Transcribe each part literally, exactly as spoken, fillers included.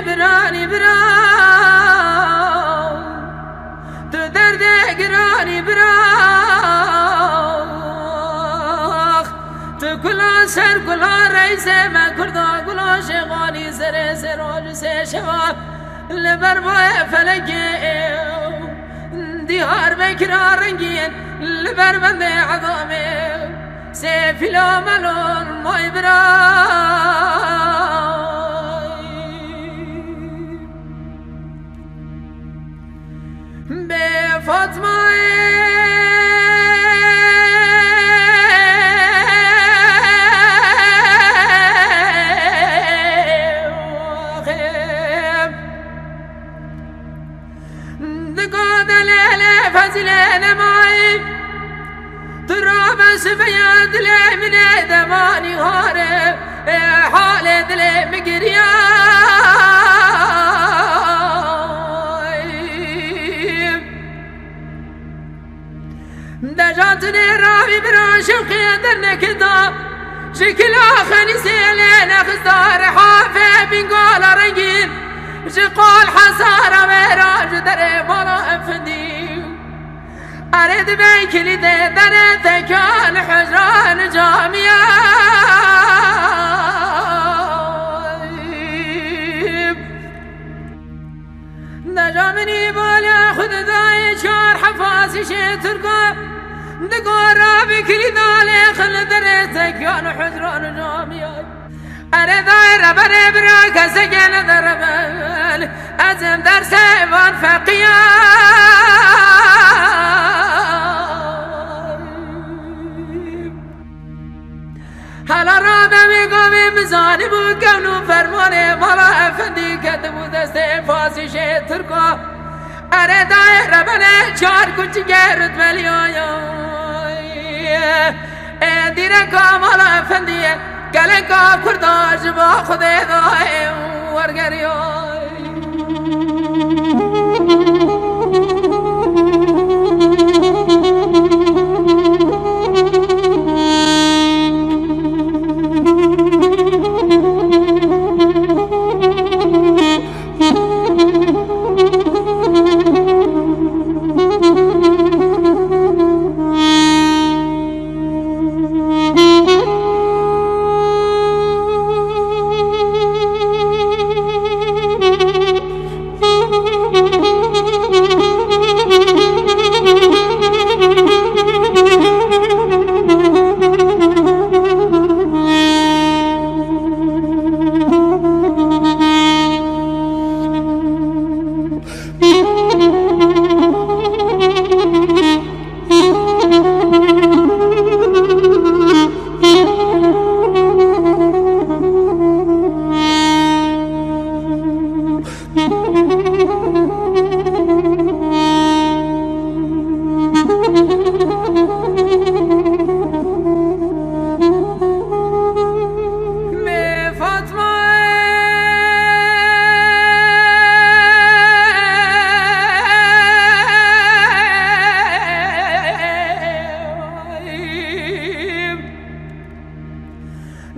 Biranî bira, tu derdê giranî bira. Tu kula ser kula reysê me kurda, kula şêxanî serê sê roj û sê şeva. Li ber boyê felekê Diyarbekira rengîn, li ber bendê edamê. Sê fîla melon may bira. Bê Fatmayê Digo delêlê fezîlê nemayî. Tu rabe sibeya dilê min ê demanî hare, ê halê dilê min giriyay. Deja tu nê rawî bira şewqê dernekê da. Ji kila xenîsê lê nexista rehafê bîngala rengîn. Ji qol hesara wêra ji derê mala efendî. Erê dibe kilîdê derê tekan hecran camiya. Deja minî bala xwe didayê çar hefasî şê Tirka. Di gora bi kilîda lê xil derê tekan hecran camiyay. Erê dayê reberê bira keseke ne derebel. Ez em dersê van feqiya. Hela rabe wê gavê min zanîbû kevn û fermanê mala efendî ketibû destê fasîşê Tirka. Erê dayê rebelê çar kuçikê rutbeliyayay. Ê dîreka mala efendiyê geleka kurda ji ba Xwedê dayê wergeriyay.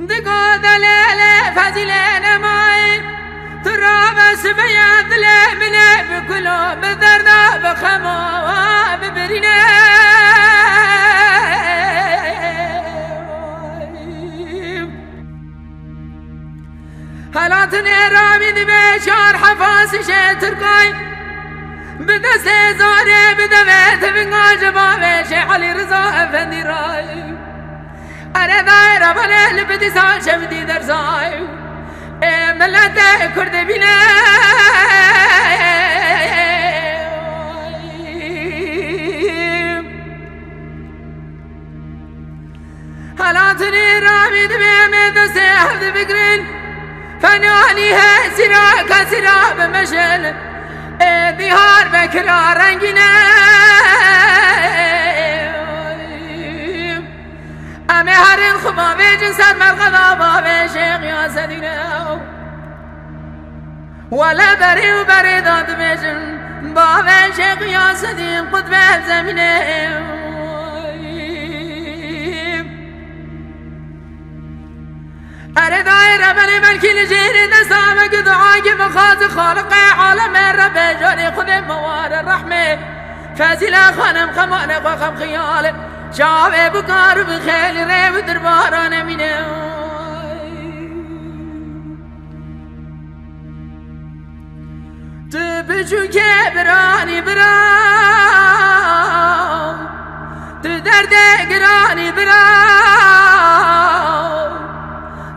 Digo delêlê fezîlê nemayî, tu rabe sibeya dilê min ê bi kulo, bi derda, bi xema bibirîne. Helatinê ravî dibe çar hefasî şê Tirkay. Bi destê zarê bi devê tivinga ji bavê şê Elî Riza Efendî ray. Erê dayê rebenê li bidîsa şevdî derzay. Ê miletê Kurd bîne. Helatinê ravî dibe me destê hevdi bigrin. Fenanî he sîraka sîra bimeşin. Ê dîhar bekira rengîne. Em ê herin xwe bavêjin ser merqeda bavê Şêx Yasedîne. Wele berê û berê da dibêjin, bavê Şêx Yasedîn qutbê zemînê. Erê dayê rebenê belkî li jêrê desta me ki dua ki mixazi Xaliqê alemê Rebê canê Xwedê me ware rehmê. Fezîle xanim xemane xwe xem xiyalê çavê bikar bi xêlî rê bi dirbara nemîne. Tu biçûkê biranî bira, tu derdê giranî bira,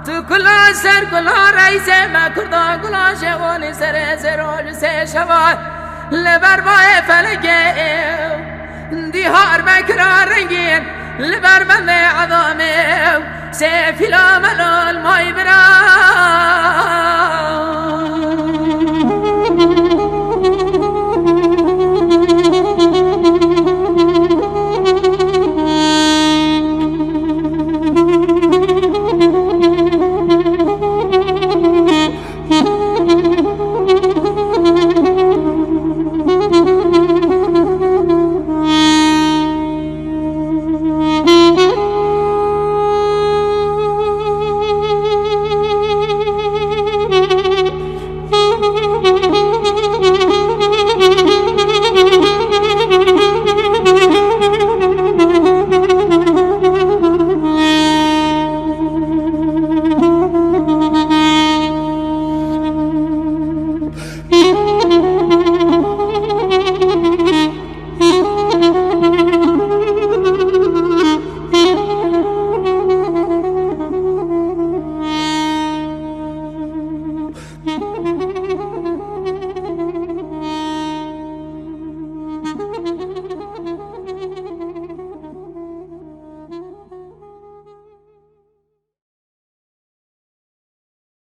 tu kula ser kula reysê me kurda kula şewanî serê seroj sê şevan li ber bayê felekê ew dîhar me kira rengîn li ber bendê edamê ew sê fîla melol may bira.